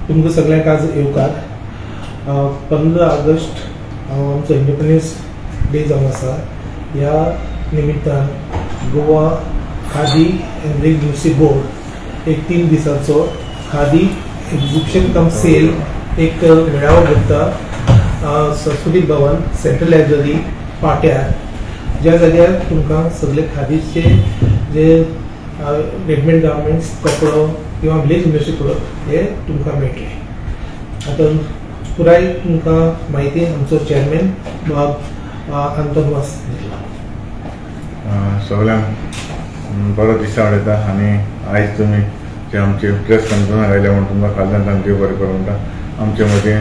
तुमकां सगळ्यांक आज येवकार. 15 ऑगस्ट आमचो इंडिपेंडन्स डे जावन आसा. ह्या निमित्तान Goa Khadi and village industry board एक 3 दिसांचो खादी एक्झिबिशन कम सेल एक मेळावो भरता संस्कृती भवन सेंट्रल लायब्ररी पाट्यार, ज्या जाग्यार तुमकां सगळे खादीचे जे रेडीमेड गार्मेंट्स कपडो किंवा विलेज इंडस्ट्री प्रोडक्ट हे तुमकां मेळटले. आतां पुराय तुमकां म्हायती आमचो चेअरमॅन बाब आंतोन वास दितलो. सगळ्यांक बरो दिसा उलयता आनी आयज तुमी जे आमचे प्रेस कॉन्फरन्स आयले म्हूण तुमकां खासदार देव बरें करूं म्हणटा. आमचे मदीं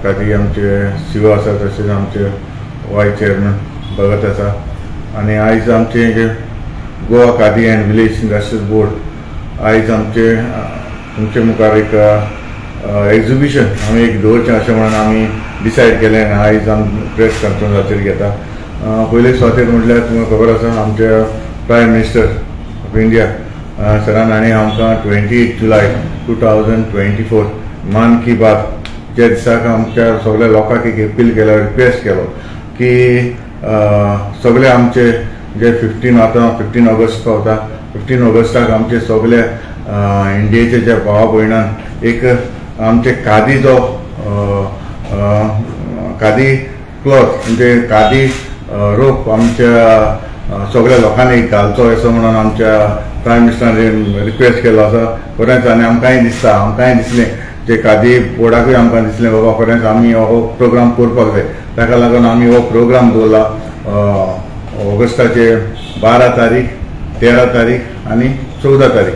खादी आमचे शिव आसा, तशेंच आमचे वायस चेअरमॅन भगत आसा आनी आयज आमचे जे Goa Khadi and village industries board आयज आमचे तुमचे मुखार एक एक्झिबिशन आमी एक दवरचें अशें म्हणून आमी डिसायड केलें आनी आयज आमी प्रेस कॉन्फरन्साचेर घेता. पयले सुवातेर म्हटल्यार तुमकां खबर आसा आमच्या प्रायम मिनिस्टर ऑफ इंडिया सरान हांणी आमकां 28 जुलय 2024 मन की बात ज्या दिसाक आमच्या सगळ्या लोकांक एक अपील केलो, रिक्वेस्ट केलो की सगळे आमचे जे 15 आतां 15 ऑगस्ट पावता, 15 ऑगस्टाक आमचे सगळे इंडियेचे जे भावा भयणांक एक आमचे खादी जो खादी क्लॉथ म्हणजे खादी रोप आमच्या सगळ्या लोकांनी घालचो असो म्हणून आमच्या प्रायम मिनिस्टरान रिक्वेस्ट केलो आसा. खरेंच आनी आमकांय दिसता, आमकांय दिसलें जे खादी बोर्डाकूय आमकां दिसलें बाबा खरेंच आमी हो प्रोग्राम करपाक जाय. ताका लागून आमी हो प्रोग्राम दवरला ऑगस्टाचे 12 तारीख, 13 तारीख आनी 14 तारीख.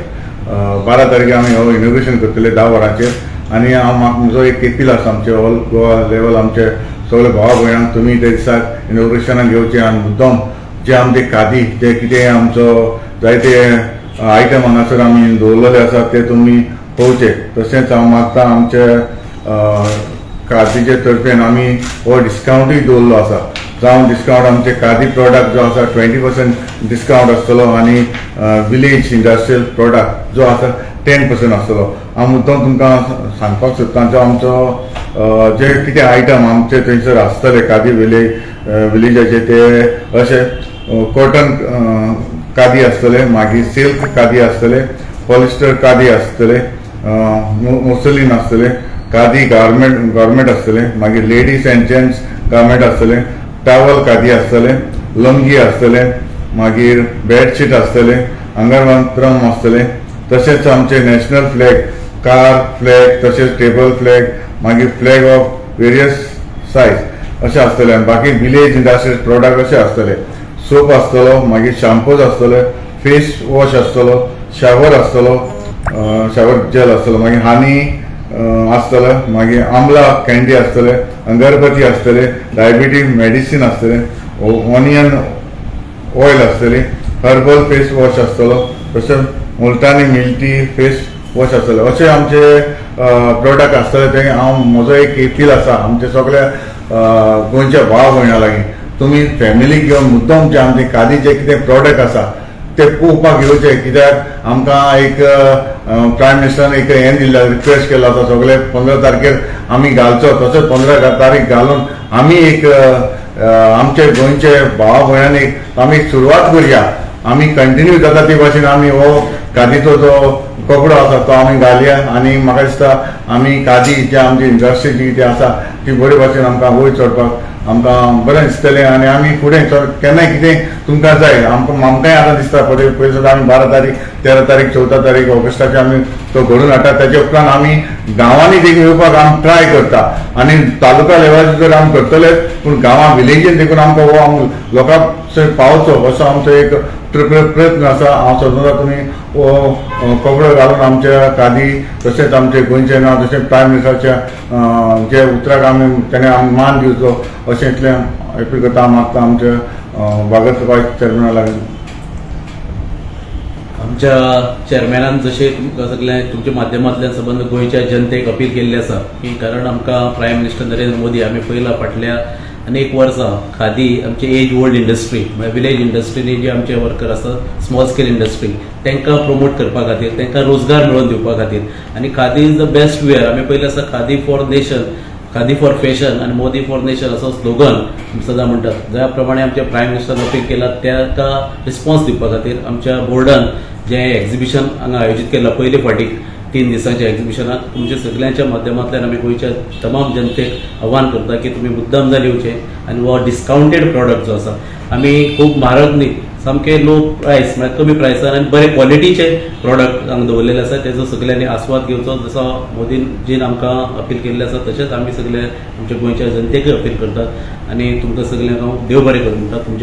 12 तारखेर आमी हो इनोग्रेशन करतले 10 वरांचेर आनी हांव म्हजो एक अपील आसा आमचे ऑल गोवा लेवल आमचे सगळे भावा भयणांक तुमी त्या दिसाक इनोग्रेशनाक येवचें आनी मुद्दम जे आमचे खादी जे कितें आमचो जायते आयटम हांगासर आमी दवरलेले आसा ते तुमी पळोवचे. तशेंच हांव मागता आमच्या खादीचे तर्फेन आमी हो डिस्कावंटूय दवरलो आसा. जावं डिस्कावंट आमचे खादी प्रोडक्ट जो आसा 20% डिस्कावंट आसतलो आनी विलेज इंडस्ट्रियल प्रोडक्ट जो आसा 10% आसतलो. हांव मुद्दम तुमकां सांगपाक सोदता जो आमचो जे कितें आयटम आमचे थंयसर आसतले खादी विलेजाचे ते अशे कॉटन खादी आसतले, मागीर सिल्क खादी आसतले, पॉलिस्टर खादी आसतले, मुसलीन आसतले, खादी गार्मेंट आसतले, मागीर लेडीज अँड जेंट्स गार्मेंट आसतले, टावल खादी आसतले, लंगी आसतले, मागीर बेडशीट आसतले, अंगरवस्त्रम आसतले, तशेंच आमचे नॅशनल फ्लॅग, कार फ्लॅग, तशेंच टेबल फ्लॅग, मागीर फ्लॅग ऑफ वेरियस सायज अशें आसतले. आनी बाकी विलेज इंडस्ट्रीज प्रोडक्ट अशें आसतले. सोप आसतलो, मागीर शॅम्पूज आसतले, फेस वॉश आसतलो, शावर आसतलो, शावर जेल आसतलो, मागीर हानी आसतलो, मागीर आमला कॅन्डी आसतले, अगरबत्ती आसतले, डायबिटीज मेडिसीन आसतले, ऑनियन ऑयल आसतली, हर्बल फेस वॉश आसतलो, तशेंच मुलतानी मिल्टी फेस वॉश आसतले. अशे आमचे प्रोडक्ट आसतले. ते हांव म्हजो एक अपील आसा आमचे सगळ्या गोंयच्या भाव भयणां लागीं, तुमी फॅमिलीक घेवन मुद्दम जे आमचे खादीचे कितें प्रोडक्ट आसा ते पळोवपाक येवचे. कित्याक आमकां एक प्रायम मिनिस्टरान एक हें दिल्लें, रिक्वेस्ट केलो आसा सगळे 15 तारखेर आमी घालचो. तशेंच 15 तारीख घालून आमी एक आमचे गोंयचे भावा भयणांनी आमी सुरवात करुया. आमी कंटिन्यू जाता ते भाशेन आमी हो खादीचो जो कपडो आसा तो आमी घालया आनी म्हाका दिसता आमी खादी जे आमची इंडस्ट्री जी कितें आसा ती बरे भाशेन आमकां वयर चडपाक आमकां बरें दिसतलें. आनी आमी फुडें केन्नाय कितें तुमकां जाय आमकांय आतां दिसता पळय पयलीं सुद्दां आमी 12 तारीख, 13 तारीख, 14 तारीख ऑगस्टाचे आमी तो घडोवन हाडटा. ताचे उपरांत आमी गांवांनी देखून येवपाक आमी ट्राय करता आनी तालुका लेवलाचेर तर आमी करतलेच, पूण गांवां विलेजीन देखून आमकां हो आम लोकांक पावचो असो आमचो एक प्रयत्न आसा. हांव समजता तुमी हो कपडो घालून आमच्या खादी तशेंच आमचे गोंयचें नांव तशेंच प्रायम मिनिस्टराच्या जे उतराक आमी तेणें आमी मान दिवचो अशें इतलें अपील करता. मागता आमच्या भगत वायस चेअरमॅना लागीं. आमच्या चेअरमॅनान जशें तुमकां सगळ्या तुमच्या माध्यमांतल्यान सबंद गोंयच्या जनतेक अपील केल्ली आसा की कारण आमकां प्रायम मिनिस्टर नरेंद्र मोदी आमी पयला फाटल्या आनी एक वर्सा खादी आमची एज ओल्ड इंडस्ट्री म्हळ्यार विलेज इंडस्ट्रीनी जे आमचे वर्कर आसात स्मॉल स्केल इंडस्ट्री तांकां प्रमोट करपा खातीर, तांकां रोजगार मेळोवन दिवपा खातीर. आनी khadi is the best wear. आमी पयलीं आसा khadi for nation, khadi for fashion आनी मोदी फॉर नेशन असो स्लोगन सदां म्हणटात. ज्या प्रमाणे आमच्या प्रायम मिनिस्टरान अपील केला ताका रिस्पॉन्स दिवपा खातीर आमच्या बोर्डान जें एक्झिबिशन हांगा आयोजीत केलां पयले फावटी 3 दिसांच्या एक्झिबिशनाक तुमच्या सगळ्यांच्या माध्यमांतल्यान आमी गोंयच्या तमाम जनतेक आव्हान करता की तुमी मुद्दाम जावन येवचें आनी हो डिस्कावंटेड प्रॉडक्ट जो आसा आमी खूब म्हारग न्ही, सामके लो प्रायस म्हळ्यार कमी प्रायसान आनी बरे क्वॉलिटीचे प्रॉडक्ट हांगा दवरलेले आसा तेजो सगळ्यांनी आस्वाद घेवचो. जसो मोदीजीन आमकां अपील केल्लें आसा तशेंच आमी सगळे आमच्या गोंयच्या जनतेकूय अपील करतात आनी तुमकां सगळ्यांक हांव देव बरें करूं म्हणटा. तुमचे